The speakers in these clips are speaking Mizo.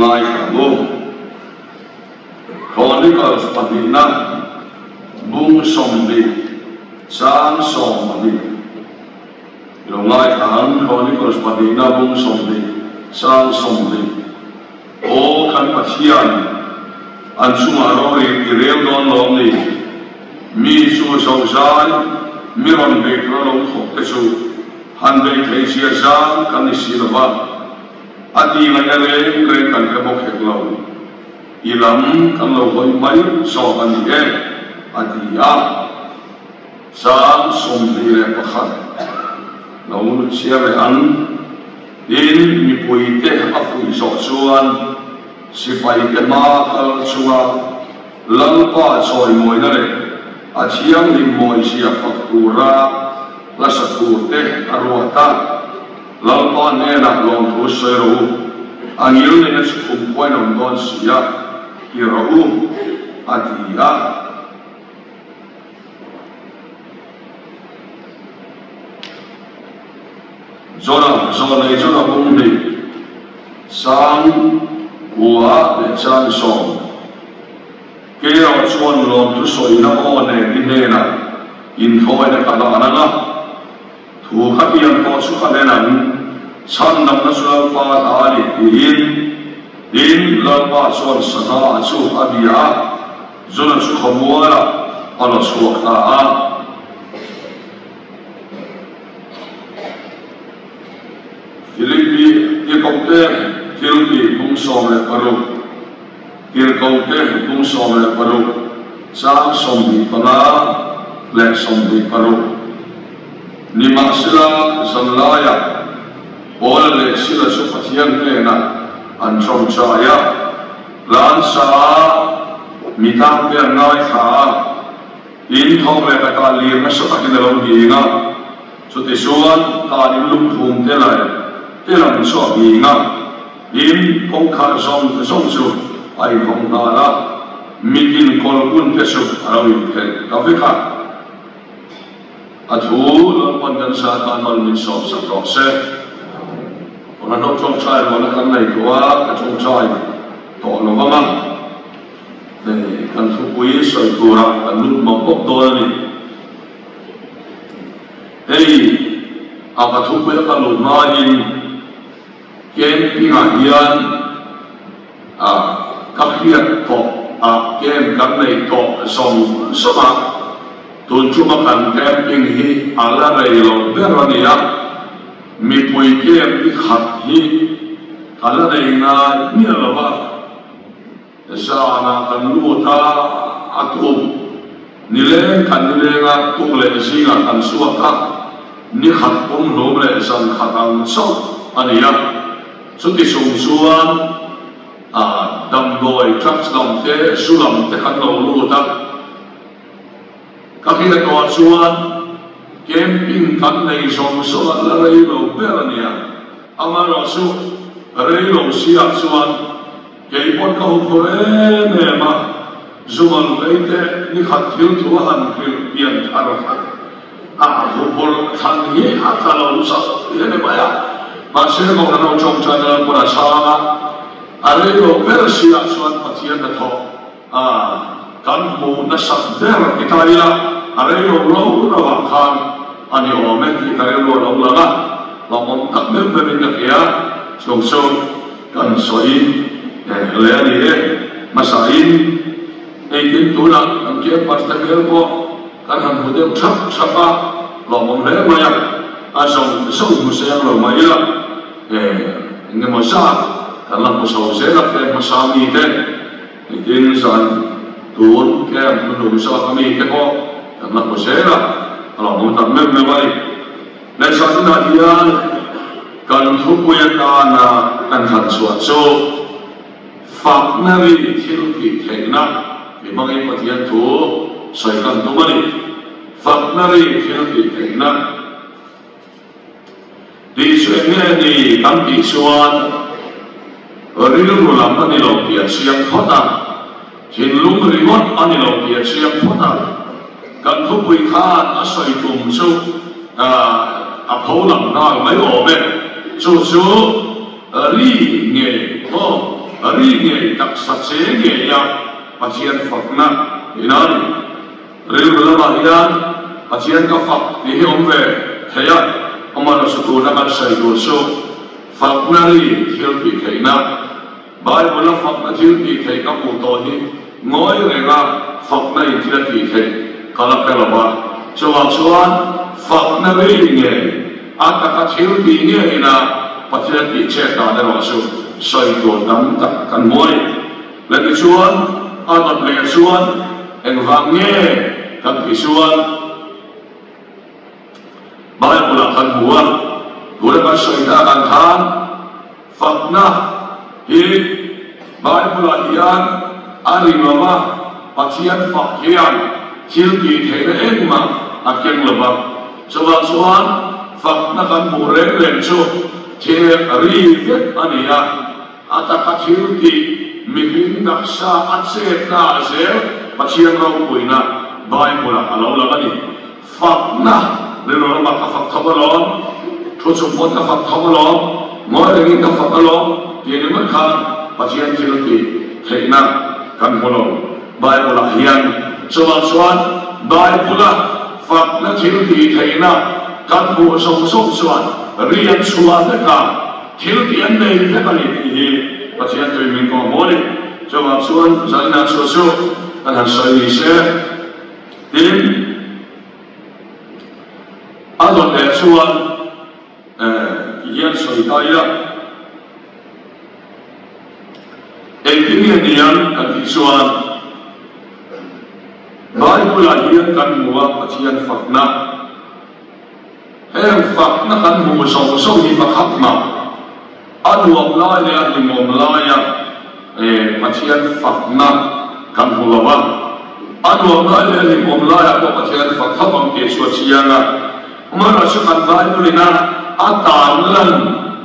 Ngaithla ang u. Chronicles pahnihna bung 20 chang 12. I lo ngaithla ang, Chronicles pahnihna bung 20 chang 20. Aw kan Pathian, an chungah rori i rel dawn lawm ni? Mi chu zozai, mi rawn bei tura lo thawk te chu han bei thei zia zang kan ni si lo va, a ti ngaihna reng reng kan hre bawk hek lo. I lam kan lo hawi mai zawk a ni e, a ti a. Chang 21 lo chhiar leh ang. Tin, mipuite a fuih zawh chuan sipaite hma kal chunga Lalpa chawimawina leh a thianghlim mawizia fak tura hlasa turte a ruat a. Lalpa hnenah lawmthu sawi rawh u, a ngil neihna chu khum khuain a awm dawn si a, ti rawh u, a ti a. Jona, Zawnei Jona bung hnih, chang kua leh chang 10. Keirah chuan lawmthu sawina aw nen i hnenah inthawina ka dah nang a, thu kha pian tawh chu ka hlen ang, chhandamna chu Lalpa ta a ni tiin. Tin, Lalpa chuan sangha chu a bia a. Jona chu khawmualah a la chhuak ta a. Philippi Tirhkohte thiltih bung 16, Tirhkohte bung 16, chang 25 leh 26. Nimahsela, zanlaiah Paula leh Sila chu Pathian hnenah an tawngtai a. Lansa mi tangte an ngaithla a, in thawk leh ka tan lir nasa takin a lo nghing a, chutichuan tan in lungphum te leh te lam chu a nghing a, in kawngkhar zawng zawng chu a inhawng nghal a, mitin kawlhmun te chu a lo inphelh ta vek a. A thu Lalpan kan sa atan mal min sawm sak rawh se. Kawhhran ho tawngtai ruahna kan nei tawh a, ka tawngtai tawh lo vang a, hei kan thupui sawi turah kan lut mawp mawp dawn a ni. Hei a ka thupui a ka luh hmain camping ah hian a ka hriat tawh a camp kan nei tawh zawng zawng a, tun chunga kan camping hi a la rei lo ber a ni a, mipui camp hi khat hi ka la nei ngai miah lo va, zanah kan lut a, a tuk nileng kan nileng a, tuk leh zingah kan chhuak a, ni khat pumhlum leh zan khat ang chauh a ni a. Chuti chung chuan damdawi drugs lam te, zu lam te kan lo lut a. Ka hriat tawhah chuan camping kan nei zawng zawng a la rei lo ber a nia. Amaherawhchu rei lo siah chuan kei pawn ka huphur em em a, zu mal vei te ni khat thil thu a han hrilh pian thar khat. A huphur thlan hi a tla lo chauh hi a ni mai a, mahse Kohhran ho tawngtai na lam pawn a chhang a, a rei lo ber siah chuan Pathian hnathawh a kan hmuh nasat ber ti ta ila, a rei lo lo lo ah khan a ni awm e tih ka rilru a lo lang a, hlauhawm tak meuh meuhin ka hria, chung chu kan sawi hle a ni e, hmasain engtin tunah kan campus te hmel pawh. Kan han hmu deuh thap thap a, lawmawm hle mai a, a zawng zawng hmu seng lo mai ila, eng emaw zat kan la hmu chho zel a, camp hmasa mi te, nitin zan tun camp hnuhnung zawk a mi te pawh kan la hmu zel a, a lawmawm tak meuh meuh a ni. Lehzah inah hian kan thupui atana kan thlan chhuah chu Fakna ri thil tih theihna mi hmangin Pathian thu sawi kan tum a ni. Fakna ri thil tih theihna tih chu eng nge ni kan tih chuan rilru lam a ni lo tih a chiang phawt a, thinlung ringawt a ni lo tih a chiang phawt a. Kan thupui khan a sawi tum chu a pho lang nghal mai awm e. Chu chu ri ngei maw? Ri ngei, taksa che ngeia Pathian fakna tihna a ni. Rilru lamah hian Pathian ka fak tih hi awm ve thei a, amaherawhchu tuna kan sawi tur chu fakna ri thil tih theihna, Bible-a fakna thil tih theih ka hmuh tawh hi ngawi renga fakna in thil a tih theih ka la hre lo va, chuvang chuan fakna ri ngei a taka thil tih ngeina Pathian tih chet dan erawh chu sawi tur tam tak kan hmu a ni. Le tichuan a dawt leh chuan engvang nge kan tih chuan Bible-ah kan hmu a, tuna kan sawi tak ang khan fakna hi Bible-ah hian a ri lo va, Pathian fak hian thil tih theihna engmah a keng lo va, chuvang chuan fakna kan hmuh reng reng chu thil ri vek a ni a. A taka thil tih mihring taksa a chetna ah zel Pathian ropuina Bible ah a lo lang a ni. Fakna rilru lamah ka fak tho alawm, thu chung pawn ka fak tho alawm, ngawi rengin ka fak alawm tih ringawt khan Pathian thil tih theihna kan hmu lo Bible ah hian. Chuvang chuan Bible a fakna thil tih theihna kan hmuh zawng zawng chuan rian chhuah vek a, Thil tih an nei vek a ni tih hi Pathian tui min kawh maw ni? Chuvang chuan zaninah chu chu kan han sawi ni se. Tin, a dawt leh chuan ti hian sawi ta ila, engtin nge niang kan tih chuan Bible-ah hian kan hmu a Pathian fakna. Heng fakna kan hmuh zawng zawng hi pakhat mah a nuam lai leh a hlimawm laia Pathian fakna kan hmu lo a. A nuam lai leh a hlimawm laiah pawh Pathian fak tho ang tih chu a chiang a. Amaherawhchu kan Bible ina a tan lan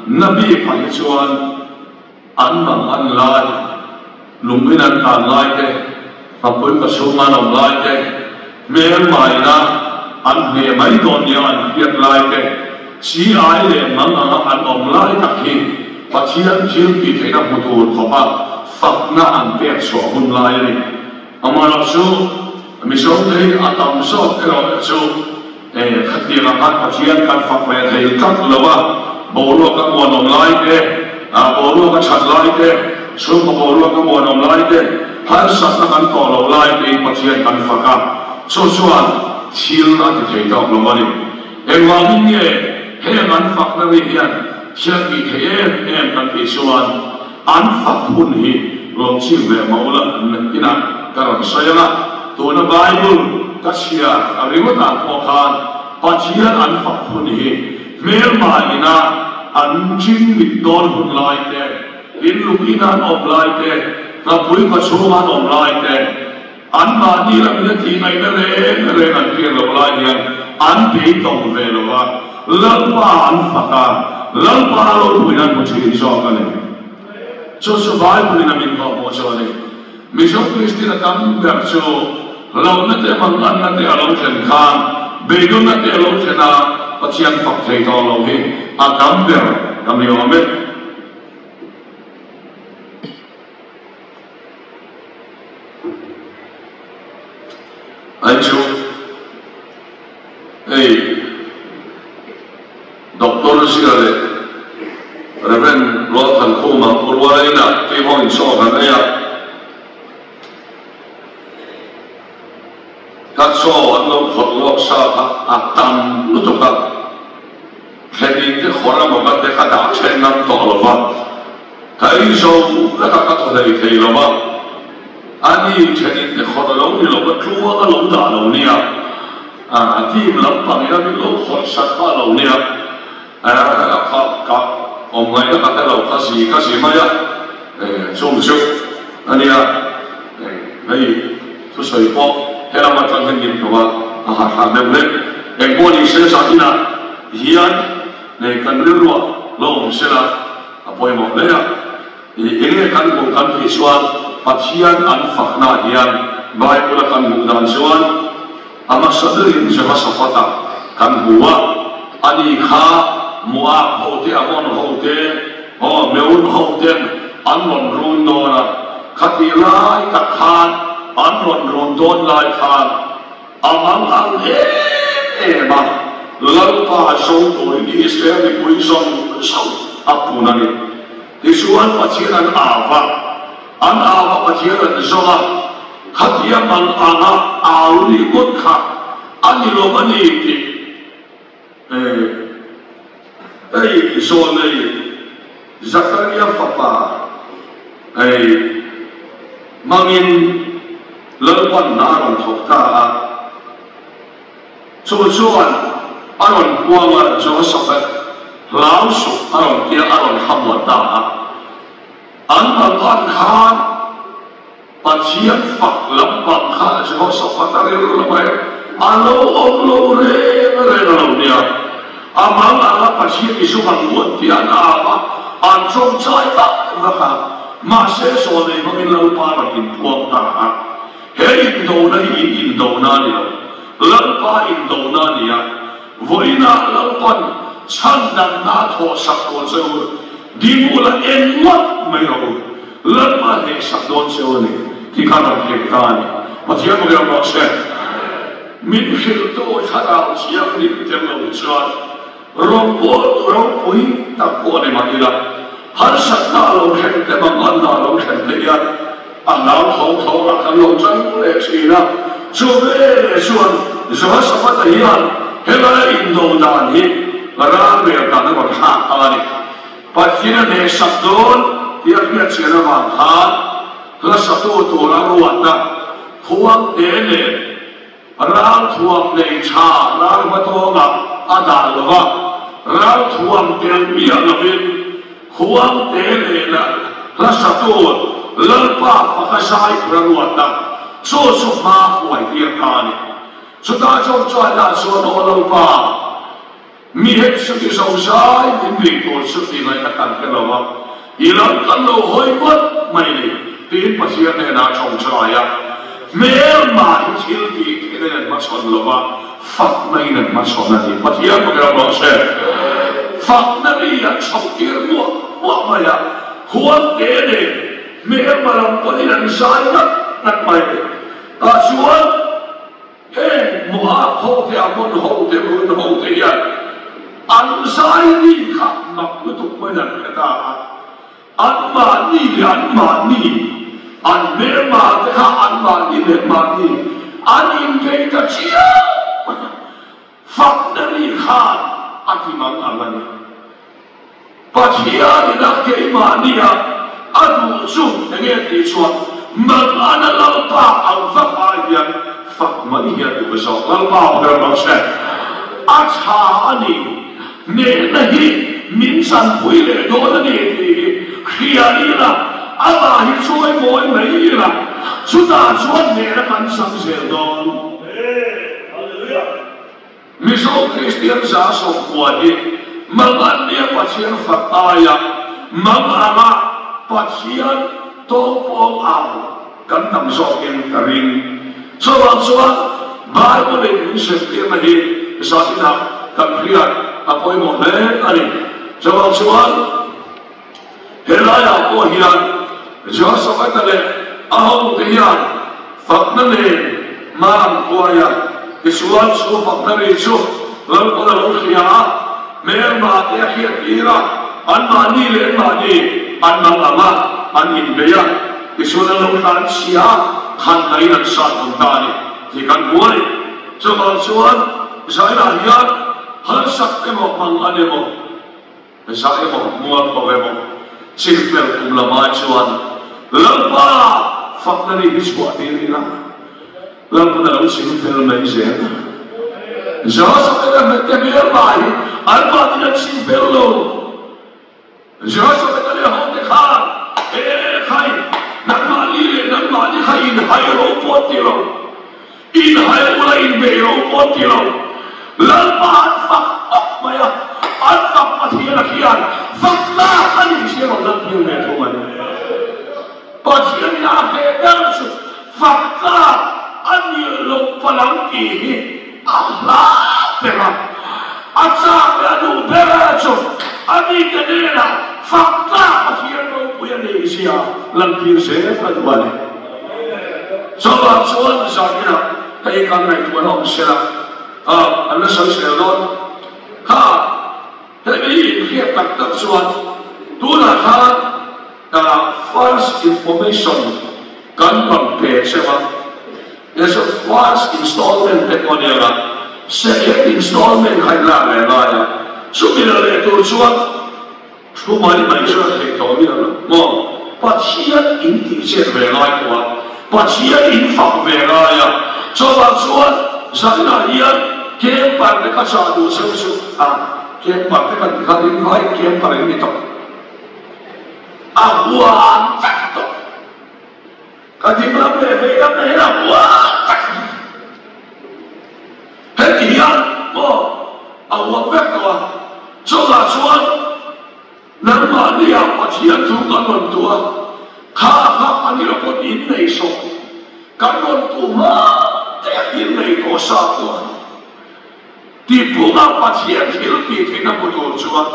na bikah hi chuan an mang an lai, lungin an tan lai te, hmapui pasung an awm lai te, hmel maina an hneh mai dawn nia an hriat lai te, chi ai leh mang anga an awm lai tak hi Pathian thil tih theihna hmu tur khawpa fakna an pek chhuah hun lai a ni. Amaherawhchu, Mizote hi a tam zawk erawh chu Khatiang ah khan Pathian kan fak ve thei tlat lo a, boruak a muanawm lai te, boruak a that lai te, chhungkaw boruak a muanawm lai te, harsatna kan tawh loh lai te in Pathian kan fak a, chu chuan thil a ti thei tawk lo a ni. Engvangin nge heng an fakna ri hian thil a tih theih em em kan tih chuan an fak hun hi lo chim ve mah ula nakinah ka rawn sawi ang a, tuna Bible ka chhiar a ringawtah pawh khan Pathian an fak hun hi hmelma ina an ching mit dawn hun lai te, in lung ina an awm lai te, hnapui kawchhunga an awm lai te, an mahni lam ina tih ngaihna reng reng an hriat loh lai hian an beidawng ve lo va, Lalpa an fak a, Lalpa ropuina an hmu thin zawk a ni. Chu chu Bible in a min vah pawh chu a ni. Mizo Kristian a tam ber chu hlauhna te manganna te a lo thlen khan beidawnna te a lo thlen a, Pathian fak thei tawh lo hi a tam ber ka mi awm e. Ai chu hei Doctor Zia leh Rev. Rualthankhuma Pu Rualaina tih ho insaw kan nei a. Ka chaw an lo khawrh lawk sa kha a tam lutuk a, thlenin te khawrh a mawka te ka dah then ngam tawh lo va, ka ei zo vek a ka thaw hlei thei lo va, a ni thenin te khawrh lo ni lo va tluang a lo dah lo nia, team lampang ina min lo khawrh sak kha a lo nia, ka ka awm ngaihna ka hre lo, ka zi ka zi mai a, chung chu a nia hei. Thusawi pawh he lam atang hian min hnawh a, a hahthlak deuh hle. Engpawh ni se zah inah hian nei kan rilruah lo awm sela a pawimawh hle a. Enge kan hmuh kan tih chuan Pathian an faknaah hian Bible a kan hmuh dan chuan a hmasa berin Jehoshaphat-a kan hmu a, ani kha Moab hote, Ammon hote, Meun hoten. an rawn run dawn a, khatih lai tak khan an rawn run dawn lai khan a mang ang em em a, Lalpa zo turin Israel mipui zawng zawng a pun a ni. Tichuan Pathian an au va, an au a Pathian an zawng a, khatia mang anga au nih ngawt kha a ni lo a ni tih Hei Zawnei Zakaria fapa hei hmangin Lalpan a rawn thawk ta a, chu chuan a rawn puang a, Josaphat hlau suh a rawn tia a rawn thlamuan ta a, an mangan khan Pathian fak lampang kha Jehoshaphat a rilru la mai a lo awm lo reng reng a lo nia. A mang anga Pathian i zung ang huan tih an au a, an tawngtai vak vak a, mahse zawnei hmangin Lalpa rawn inpuang ta a. He indona hi in indona a ni lo, Lalpa indona a ni a. Vawiinah Lalpan chhandamna a thawhsak tur che u, ding ula en ngawt mai rawh u. Lalpa hlehsak dawn che u a ni tih kha rawn hrilh ta a ni. Pathian ka biak rawh se. Min hrilhtu thlarau thianghlim tel lo chuan rawngbawltu ropui tak pawh a ni mah ila, harsatna a lo thlen te, manganna a lo thlen te hian a hlau tho tho ah kan lo chang leh thin a. Chu veleh chuan Jehoshaphat-a hian helai a indo dan hi ralrel dan a rawn thlak ta a ni. Pathian a hnehsak dawn tih a hriat chian avang khan hla satu tura ruatna khuangte nen ralthuam nei tha ral hmatawngah a dah lo va, ralthuam tel miah lovin khuangte nen hla satu Lalpa faka zai tura ruatna chu chu hma huai tir ta a ni. Chutah chuan chuan chuan aw Lalpa, Mi hek chu i zo zai min ring tur chu tih ngaihna kan hre lo a, i lam kan lo hawi ngawt mai ni tiin Pathian hnenah tawngtai a, hmelma hi thil tih theihna in an hmachhawn lo va, fakna in an hmachhawn a ni. Pathian ka ber rawh se. Fakna mi an chhoh tir muah muah mai a, khuante nen hmelma lam pawhin an zai ngat ngat mai. Tah chuan. Heng Moab hote, Ammon hote, Run hote hian an zai ni kha mak lutuk maiin an hre ta a. Anmahni leh anmahni, an hmelma te kha anmahni leh anmahni an inbei ta chiam mai a. Fakna ri khan a ti mang ang a ni. Pathianin a keimahnia a duh chu enge tih chuan Malana Lalpa ang vak ai hian fak mai hi a duh zawk. Lalpa a ber lo che. A tha a ni. Hnehna hi min chanpui leh dawn a ni tih hi hria ila, amah hi chawi mawi mai ila, chutah chuan hnehna kan chang zel dawn. Mizo Kristian 90% hi Mangannia Pathian fak aia Manganga Pathian tawngpawng au kan tam zawkin ka ring. Chuvang chuan Bible-in min zirtirna hi zaninah kan hriat a pawimawh hle a ni. Chuvang chuan helaiah pawh hian Jehoshaphat-a leh a hote hian Fakna nen hma an huai a, tichuan chu fakna ri chu Lalpawn a lo hria a, hmelma te a hriat tir a, anmahni leh anmahni an mang ang a, an inbei a, tichuan an lo tlan chhia a, khandahin an sat vun ta a ni tih kan hmu a ni. Chuvang chuan Zainah hian halsak emaw hmang an emaw, Zah emaw, mual ko emaw, chin fel kum lamah chuan Lalpa fakna ni hi chhuah tir ila, Lalpan a lo chin fel mai zel. Jehoshaphat a hmete hmelma hi anmahni an chin fel lo. Jehoshaphat a leh hote khan, He khai, nangmahni leh nangmahni kha inhai ro pawh ti lo. Inhai ula inbei ro pawh ti lo. Lalpa an fak awk mai a, an fak Pathian a hian fakna a nih zia rawn lan tir ve thung a ni. Pathian in a hleh ber chu fakna a nih loh palang tih hi a hla ber a, a chak leh a duh ber chu a mite hnenah. fak tlak Pathian ropui a nih zia lantir zel a duh a ni. Chuvang chuan zaninah hei kan ngaihtuahna awm sela, an la sawi sel dawn kha. Hemi hi inhriat tak tak chuan tunah khan first information kan rawn pe cheu a, there's a first installment te pawh a nia nga, second installment kha in lak leh ngai a, chumi la leh tur chuan thu mai mai chu a theih tawh miah lo maw? Pathian in tih chet ve ngai pawh a, Pathian in fak ve ngai a, chuvang chuan zaninah hian camper te ka chah duh cheu chu a, camper te kan ti khan in vai camper in ni tawh, a huam vek tawh, ka ding lam leh vei lam leh hian a huam vek, heti hian maw a huam vek tawh a, chuvang chuan. Nangmahnia Pathian thu kan rawn tu a, kha kha a ni lo pawn in nei sawk kan rawn tu hma te a in nei tawh sa pawh a ni. Tipunga Pathian thil tih theihna hmu tur chuan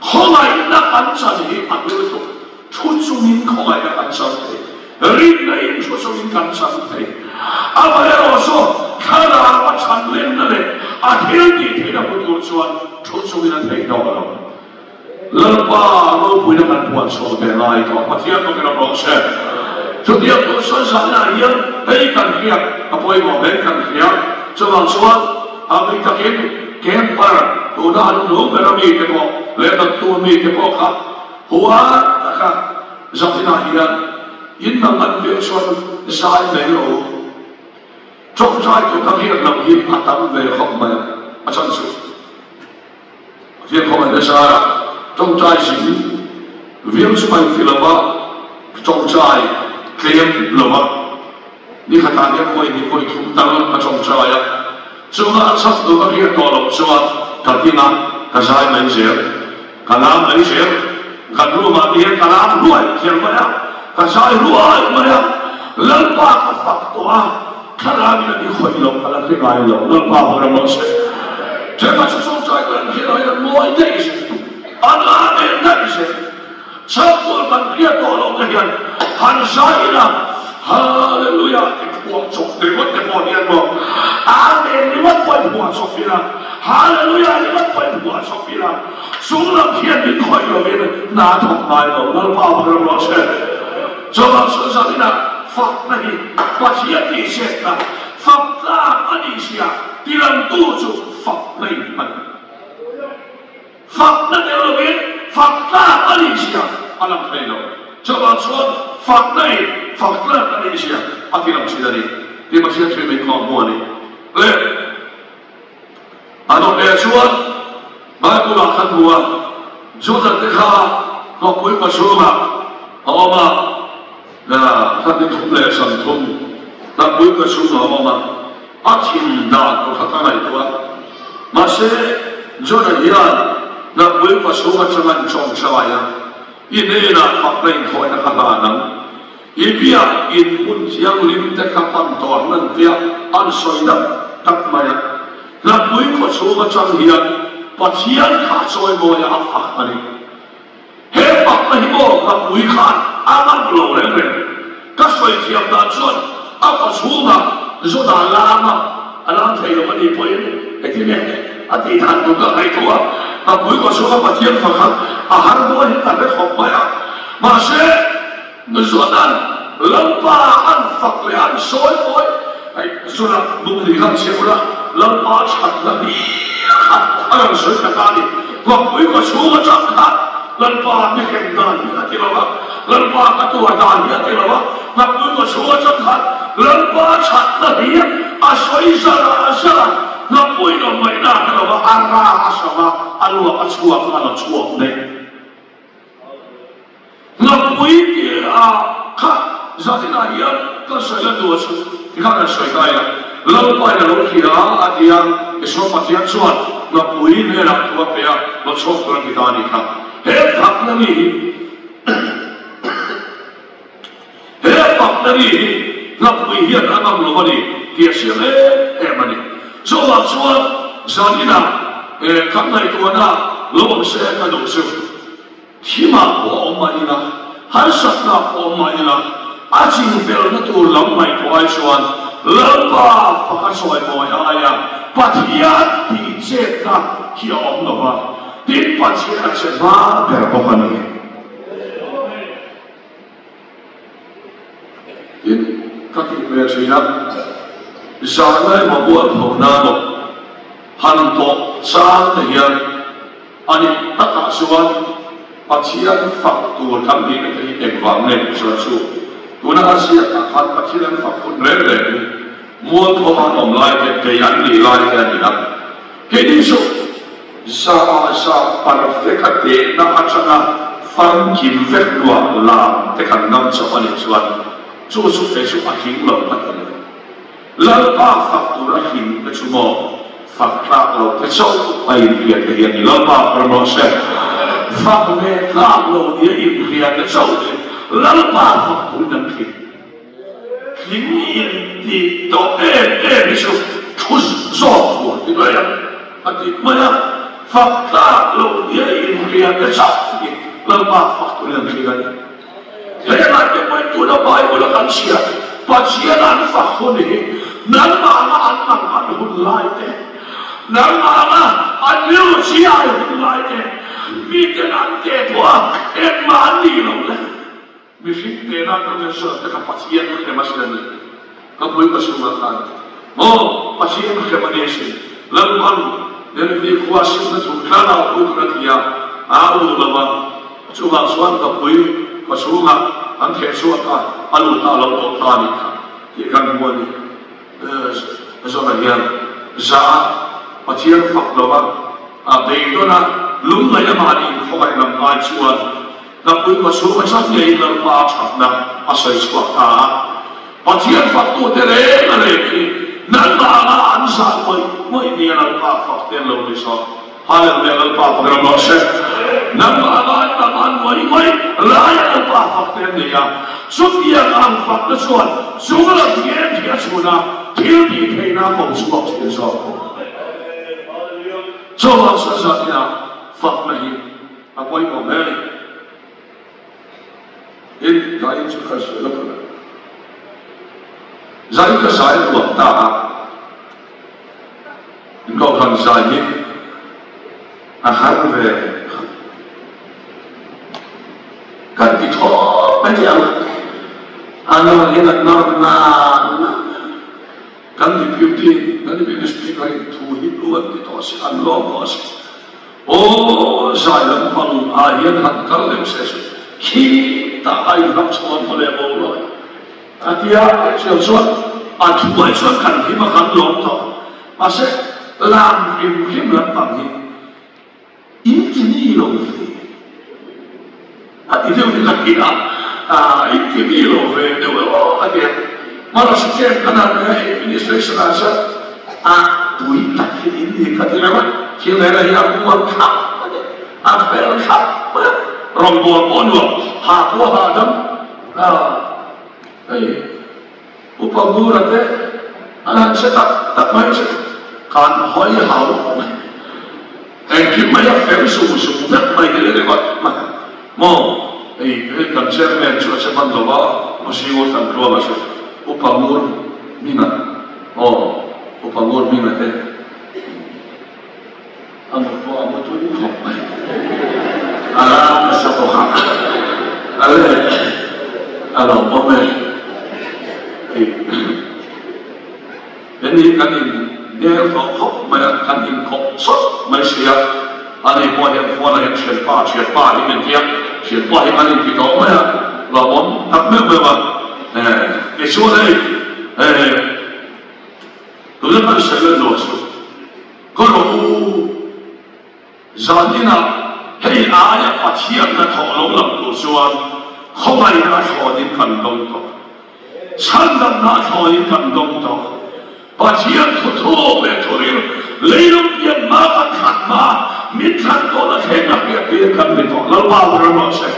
khawngaihna kan chan hi a hlu tuk. Thu chungin khawngaihna kan chan thei, rinna in thu chungin kan chan thei. Amaherawhchu thlarau a chan lenna leh a thil tih theihna hmu tur chuan thu chungin a theih tawh lo. Lalpa ropuina kan puan chhuah ve ngai tawh Pathian bawkin a rawh che. Chutiang tur sawi zahna hian hei kan hriat a pawimawh hle kan hria. Chuvang chuan a mi takin camper tuna an nu ber a mite pawh leh dawttu a mite pawh kha huat taka zahinah hian in dang an viau chuan zai mai rawh u. Tawngtai tur ka hriat loh hi a tam ve khawp mai a, a chhan chu. Viakhawm an zar a, tawngtai zin viau chu mai ti lova, tawngtai tlem lova ni khatah hian vawi hnih vawi thum tal a tawngtai a, chunga a chak duh a hriat tawh loh chuan ka ding a, ka zai mai zel, ka lam mai zel, kan room ah te hian ka lam hluai zel mai a, ka zai hluai mai a, Lalpa ka fak tawh a. Thlarau in a ni khawih lo, ka la hre ngai lo, Lalpa ho ram rawh se. Thenkhat chu chawngchai kan an hriat hian an mawi daih zel, an amen daih zel. Chhangkawl kan hriat tawh loh te hian han zai ila Hallelujah ti phuah chawp ringawt te pawh hian maw Amen ringawt pawh i phuah chawp ila, Hallelujah ringawt pawh i phuah chawp ila, chung lam hian min khawih lovin hna thawk ngai lo, Lalpa ho ram rawh se. Chawngah chuan zaninah fakna hi Pathian tih chetna, fak tlak a nih zia tilangtu chu fakna in a ni. Fakna tel lovin fak tlak a nih zia a lang thei lo. Chawngah chuan fakna in fak tlak a nih zia a tilang thin a ni tih Pathian thu min kawng hmu a ni. Le a dawt leh chuan Bible ah khan hmu a, Juda te kha khawpui pachhungah a awm a, kha ni thum leh sam thum hlapui pachhungah a awm a, a thin dan tur kha ka ngaihtuah a. Mahse, Juda hian hlapui pachhung atanga an tawngtai a, i hnenah fakna inthawina kha hlan ang. I biak in hmun thianghlim te kha pan tawh ang an tia an sawi dap dap mai a. Hlapui khawchhung atang hian Pathian kha a chawimawi a, a fak a ni. He fakna hi maw Hlapui khan a ngam lo reng reng. Ka sawi thiam dan chuan a khawchhungah Juda lam a, a lam thei lo a nih pawhin engtin nge a tih dan tur ka ngaihtuah a. Hlapui khawchhunga Pathian fak kha a har dawn hi ka hre khawp mai a. Mahse. Mizonan Lalpa an fak leh an sawi mawi hei zunah buk ni khan chhiah ula Lalpa thatna hlir kha a rawn sawi ta ta a ni. Ngakpui ka chhung atang khan Lalpa mi hrem dan hi a ti lo va, Lalpa ka tuar dan hi a ti lo va, Ngakpui ka chhung atang khan Lalpa thatna hlir a sawi zar zar a, Ngakpui lo ngaihna a hre lo va, a ra a sam a, a luak a chhuak a la chhuak daih. Hlapui tih a kha zaninah hian ka sawi la duh a chu ti khan an sawi ta ila, Lalpain a lo hria a ti a, Isua Pathian chuan hlapui hnenah thu a pe a, lo chhuak tur a ti ta a nih kha. He fakna ni hi He fakna ni hi hlapui hian a ngam lo a ni tih a hriat em em a ni. Chuvang chuan zaninah kan ngaihtuahna lo awm se ka duh chu. Thimah pawh awm mah ila, harsatna pawh awm mah ila, a chingfelna tur lam ngaihtuah ai chuan Lalpa fak a chawimawi aia Pathian tih chetna hi a awm lo va, tin Pathian a che hma ber bawk a ni. Tin, ka tih ve thin a, zahna emaw mualpho nan maw han tawh chang te hian a nih takah chuan Pathian fak tur kan nihna te hi engvang nge tih chuan chu tuna a ziakah khan Pathian an fak hun reng reng hi mualpho an awm lai te, kei an nih lai te a ni a. Keini chu za za perfect a tehna atanga famkim vek hnuah lam te kan ngam chauh a nih chuan chu chu kei chu a hling lo ka ti lo. Lalpa fak tur a hling te chu maw fak tlak lo te chauh a inhriat te hi a ni. Lalpa ram rawh se. Fak ve tlak lo nia inhriat te chauh hi Lalpa fak turin an hling. Tling in tih tawh em em hi chu thu zawk tur ti mai a, a ti mai a, fak tlak lo nia inhria te chauh hi Lalpa fak turin an hria a ni. Hengah te pawhin tuna Bible a kan chhiar Pathian an fak hun hi nangmahna an mang an hun lai te, nangmahna an rilru chiai hun lai te, miten an teh pawh a engmah an nih loh le. Mihring tena ka ngaihsawn te kha Pathian hrem a sin a ni. Ka pui ka chhungah khan maw Pathian hrem a ni a sin. Lalpan Nineveh khua simna thu thlarau pui tur a ti a, a duh lo va, chungah chuan ka pui ka chhungah an theh chhuak a, a lut a lo tawh ta a nih kha tih kan hmu a ni. Zawna hian za Pathian fak lo va, a beidawn a, lungngaih amah nih khawngaih lam ai chuan Hnapui pasung atang ngeiin Lalpa thatna a sawi chhuak ta a. Pathian faktute reng a reng hi nangmah anga an zah ngawih ngawih nia Lalpa fakte an lo ni zawk. Hallelujah Lalpa fak ram rawh se. Nangmah anga an tam an ngawih ngawih laia Lalpa fakte an nei a. Chutiang ang fakna chuan chunglam ngem hi a chhun a, thil tih theihna a ko chhuak thin zawk. Chuvang chuan zatina fakna hi A pawimawh hle a ni. Tin, Zain chu ka sawi lawk lo. Zain ka zai a nuam ta a, Kohhran zai hi a har ve kan ti thawp mai ang. A nawr hian a nawr na na. Kan deputy, kan deputy speaker in thu hi lu an ti tawh a si, an lawm tawh a si. Aw zai lampang ah hian han kal deuh se chu khi tah a inhlam chho ang mawle boruak a tia chiang chuan a thuai chuan kan hlim a kan lawm tawh mahse lam hrim hrim lampang hi in ti mi lo ve a ti deuh hi ka ti a in ti mi lo ve deuh e aw a tia mara state kan han administration ah chuan a pui tak hi in ni ka ti reuh a thil reng hi a buar thlap a ni a fel thlap mai a rawngbâwl pawh a nuam ha pawh a hahdam a hei upa Ngura te an han che tak tak mai chu kan hawi hau mai engkim mai a fel zung zung vek mai hi ringawt mai maw hei hei kan chairman chu a che hman lo va Musingo kan tluang a chu upa Ngur hmingah Aw, upa ngur hming a te. A mut pawh a mu tui khawp mai. A ram nasa bawk a, a le a lo awm e. Heni kan in nel tawh khawp mai a, kan in khawp chawt mai si a. Ani pawh hian phone ah hian thianpa, thianpa hi min ti a, thianpa hi kan inti tawh mai a, lawmawm tak meuh meuh a. Tichuan hei, tuna kan sawi leh zawh chu ka rawh u, zan inah hei aia Pathian hnathawh lo lang tur chuan khawngaihna thlawnin kan dawng tawh. Chhandamna thlawin kan dawng tawh. Pathian thu thuk leh thuril leilung pian hma kan thlan hma min thlan tawhna thleng a piah tir kan ni tawh. Lalpa ber rawh se.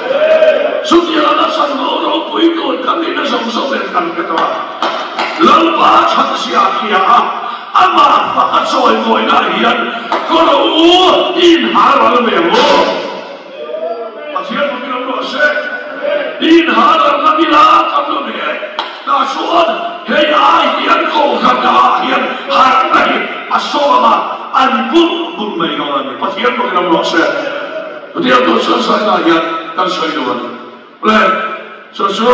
Chutiang anga chanvo ropui tur kan nihna zawng zawng nen kan pe tawh a. Lalpa chhanzia hria a, amah fak a chawimawina hian ka ro u i inhal ral ve ang u. Pathian fakin awm rawh se. In hal ang ngam ila kan lo ni e. Tah chuan hei ai hian kohhran ah hian harhna hi a sawm a, an bulh bulh mai dawn a ni. Pathian fakin awm rawh se. Chutiang tur chuan saina hian kan sawi duh a ni. Le, chu chu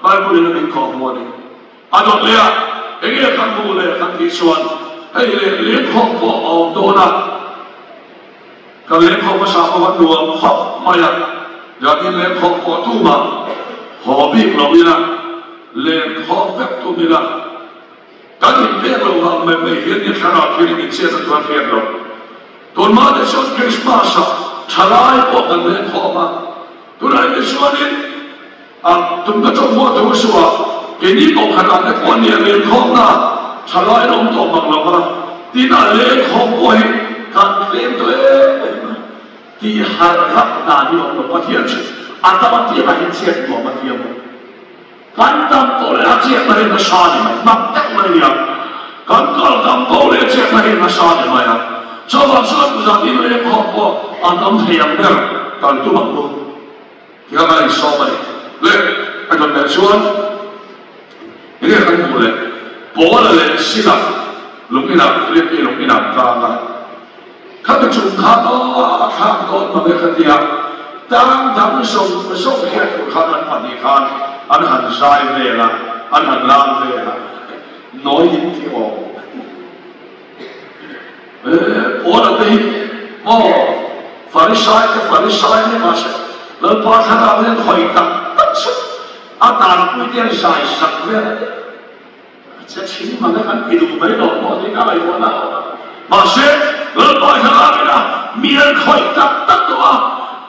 Bible in a min khawh hmu a ni. A dawt leh a, enge kan hmuh leh kan tih chuan hei leh lengkhawm pawh a awm dawn a. Kan lengkhawm hmasa pawh a nuam khawp mai a, Biakin lengkhawm pawh tumah haw bik lo ila, lengkhawm vek tum ila, kan inpek lo vang mai mai hian ni thlarau thirin inchhiat a tuar hriat lo. Tunhma te chuan Krismas ah thalai pawh kan lengkhawm a, tunah te chuanin A tum ka chawk hmuah thu suh a, keini pawh khat ah te pawh nia lengkhawmna thalai an awm tawh mang lo va, tin a lengkhawm pawh hi kan tlem tawh em em a, tih harh rak dan hi a awm lo, Pathian chu a tam a piang ah hian chhiat nuam a thiam a, kan tam tawh leh a chiat na hi nasa ni mai, mak tak mai nia, kan kal tam poh leh a chiat na hi nasa ni mai a, chuvang chuan zanin lengkhawm pawh an awm thei ang ber kan tum ang u. Ti a kan insawm a ni. Le, a dawt leh chuan enge kan hmuh leh? Paula leh Sila lung inah, Philippi lung inah tlang a, khami chung khan aw a thlak dawn mang e ka ti a, tang dang zawng zawng hian tur khan an pahnih khan an han zai vel a, an han lam vel a, nawi in ti awm. Paula te hi maw Farisai te Farisai ni mahse Lalpa thlarau hian hawi tak tak chu a tanpui te an zai sak vel a nia. A che chhing mang e kan ti duh mai lo pawh ni ka ngaihtuah na awm a. Mahse Lalpa thlarau ina mi an khawih tak tak tawh a,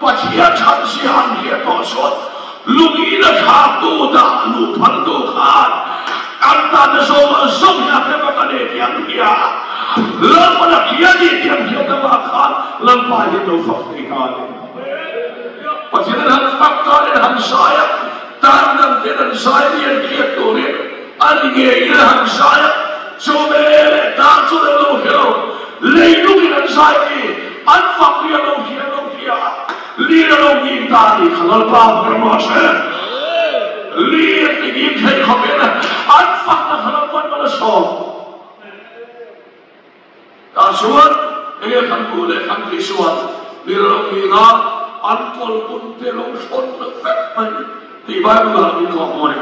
Pathian chhan zia an hriat tawh chuan lungin a thlaktu dah luh phaltu khan Kan tan na zawng zawng hi a hre vak a ni tih an hria a, Lalpan a hria a ni tih an hriat avang khan Lalpa hian lo fak thei ta a ni. Pathian an han fak ta leh han zai a, tan dang ten an zai ni an hriat turin a ni ngeiin an han zai a, chu veleh tan chu an lo hre lo, leilungin an zai ni, an fak ri a lo hria a lo hria a, Lir a lo ngim ta a nih kha Lalpa ber maw hre? Lir ti ngim thei khawpin an fakna kha Lalpan mal a sawm. Tah chuan enge kan hmuh leh kan tih chuan lir a lo nging a, an kawlhmun te lo hrawn vek mai tih Bible ah min thawk maw ni.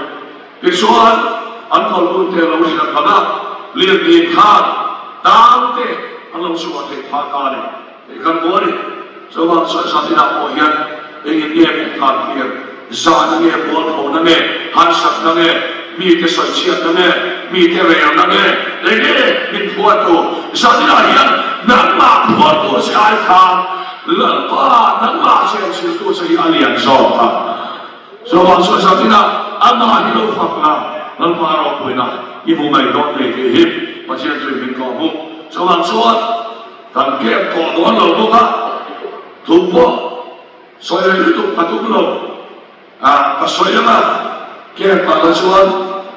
Tichuan an kawlhmun te lo hriat khan a, lir nging khan tang te an lo chhuah theih phah ta a ni. Hei kan hmu a ni. Chuvang chuan Zan inah pawh hian engin nge min tlan tir? Zan nge mualphona nge, harsatna nge, mite sawichhiatna nge, mite relna nge, enge min phuartu? Zan inah hian nangmah phuartu che ai khan Lalpa nangmah chenchiltu che hi a lian zawk a. Chuvang chuan zan inah amah hi lo fak la, Lalpa ropuina i hmu mai dawn nei tih hi Pathian chu i min kawh hmu. Chuvang chuan. Kan kep tawh dawn lo bawk a, thu pawh sawi rei lutuk ka tum lo. Ah, ka sawi ang a, kep ah kha chuan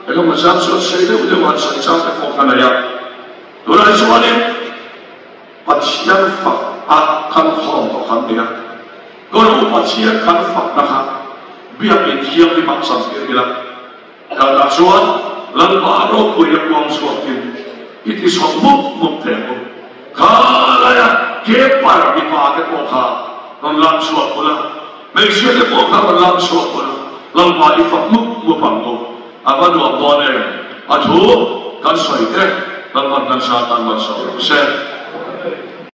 engemaw zat chuan sei deuh deuh han sawi chang te pawh ka nei a. Tunah chuanin Pathian fak ah kan khawm tawh kan ni a, ka ru Pathian kan fakna kha biakin thianghlim ah chan tir ila. Kaltah chuan Lalpa ropuina kuang chhuakin i ti chhawk mup mup teh ang u. Kha laia kepar mipa te pawh kha rawn lam chhuak ula, hmeichhia te pawh kha rawn lam chhuak ula, Lalpa i fak mup mup ang u. A va nuam dawn em? A thu kan sawi te Lalpan kan sa tan malsawm rawh se.